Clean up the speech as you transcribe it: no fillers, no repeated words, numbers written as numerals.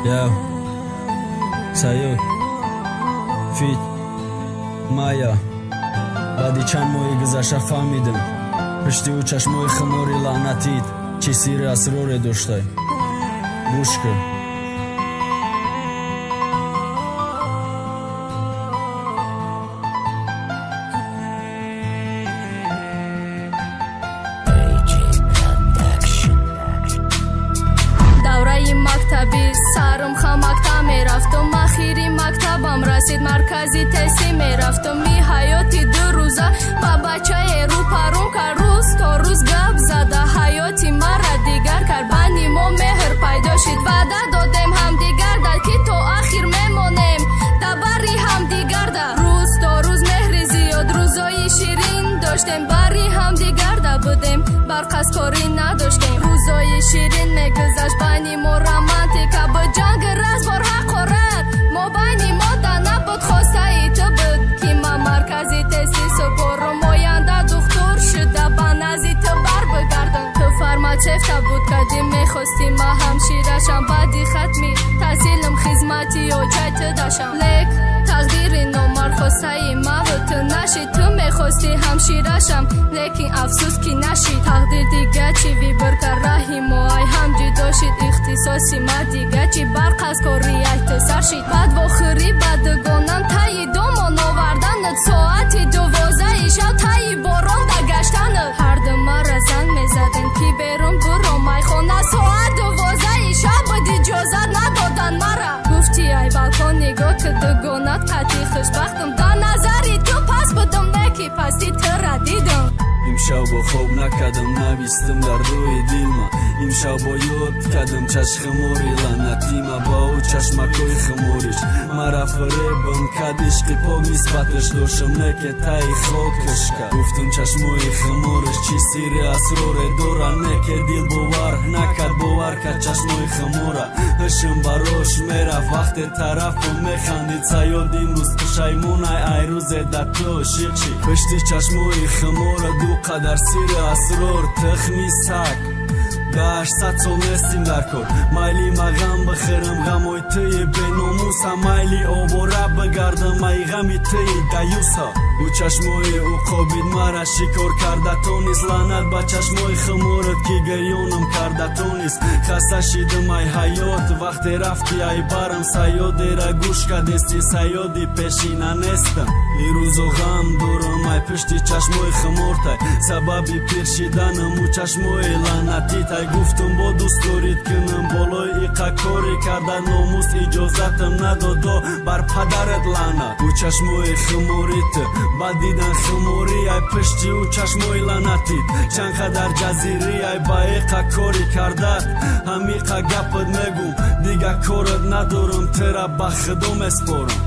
Я Саёд Фит Майя. Баъди чанд моҳи гузашта фаҳмидам, пишти ӯ чашмои хумори лаънатит чӣ сирри асроре доштай. Гӯш кун. Давраи мактабӣ сарм хамакта мерафтум, ахири мактабам расид, маркази тестӣ мерафтум. И ҳаёти ду рӯза ба бачае рӯпарум кард, рӯз то рӯз гап зада ҳаёти мара дигар кард. Байни мо меҳр пайдо шид, ваъда додем ҳамдигарда, ки то ахир мемонем дар бари ҳамдигарда. Рӯз то рӯз меҳри зиёд, рӯзои ширин доштем, бари ҳамдигарда будем, барқазкорӣ надоштем. Рӯзои ширин мегузашт, байни мо романтика буд, ҷанг разбор ҳақорат мо байни мо да набуд. Хостаи ту буд, ки ман маркази тести супорум, оянда духтур шуда ба назди ту бар бигардам. Ту фарматсевта буд кадӣ, мехостӣ ма ҳамширашам, баъди хатми таҳсилам хизмати ёҷай ту дашам. Лек тақдири номард хостаи маву ту нашид. Ту мехостӣ ҳамширашам, лекин афсӯс, ки нашид. Тақдир дига чӣ выбор кард, раҳи мо ай ҳам ҷудо шид. Ихтисоси ма дига чӣ, барқ аз кори ай ту сар шид. Баъд вохӯрӣ ба дугонам, таи домон оварданат, соати 12-и шаб таи борон дагаштанат. Ҳарду мара занг мезадем, ки берун буро майхона, соат 12-и шаб буд, иҷозат надодан мара. Гуфти ай балкон нигоҳ ки, дугонат қатъи хушбахтам. Дар назари ту паст будам, не ки пасти тура дидам. Имшаб бо хоб накардам, навистам дардои дилма. Имшаб бо ёд кардам чашхумори лаънатима. Ба ӯ чашмакои хумориш мара фиребам кад, ишқи пок нисбаташ доштам, не ки таи хокаш кард. Гуфтам, чашмои хумориш чӣ сирри асроре дора, не ки дил бовар накард, бовар кард чашмои хумора. Ҳушм барош мерафт вақте тарафам механдид. Саёд имрӯз пушаймонай, ай рӯзе да ту ошиқ шид. Пишти чашмои хумора ду қадар сирри асрор, тухми саг. 800 сол нестим дар кор, майли ма ғам бихӯрам, ғамои тӯи беномуса, майли овора бигардам, ай ғами тӯи даюса. Ӯ чашмои уқобид мара шикор карда тонист, лаънат ба чашмои хуморат, ки гирёнам карда тонист. Хаста шидам ай ҳаёт вақте рафти ай барам, саёдера гӯш кардести, саёди пешина нестам. Ирӯзо ғам дорам ай пишти чашмои хумортай, сабаби пир шиданам ӯ чашмои лаънатитай. Гуфтум, бо дӯстдорит кунам, болои иқа коре карда номус иҷозатам надодо, бар падарат лаънат. Ӯ чашмои хуморит ба дидан хуморӣ, ай пишти ӯ чашмои лаънатит чанд қадар ҷазирӣ, ай ба иқа кори кардат ҳамиқа гапат мегум, дига корат надорам, тира ба худо меспорам.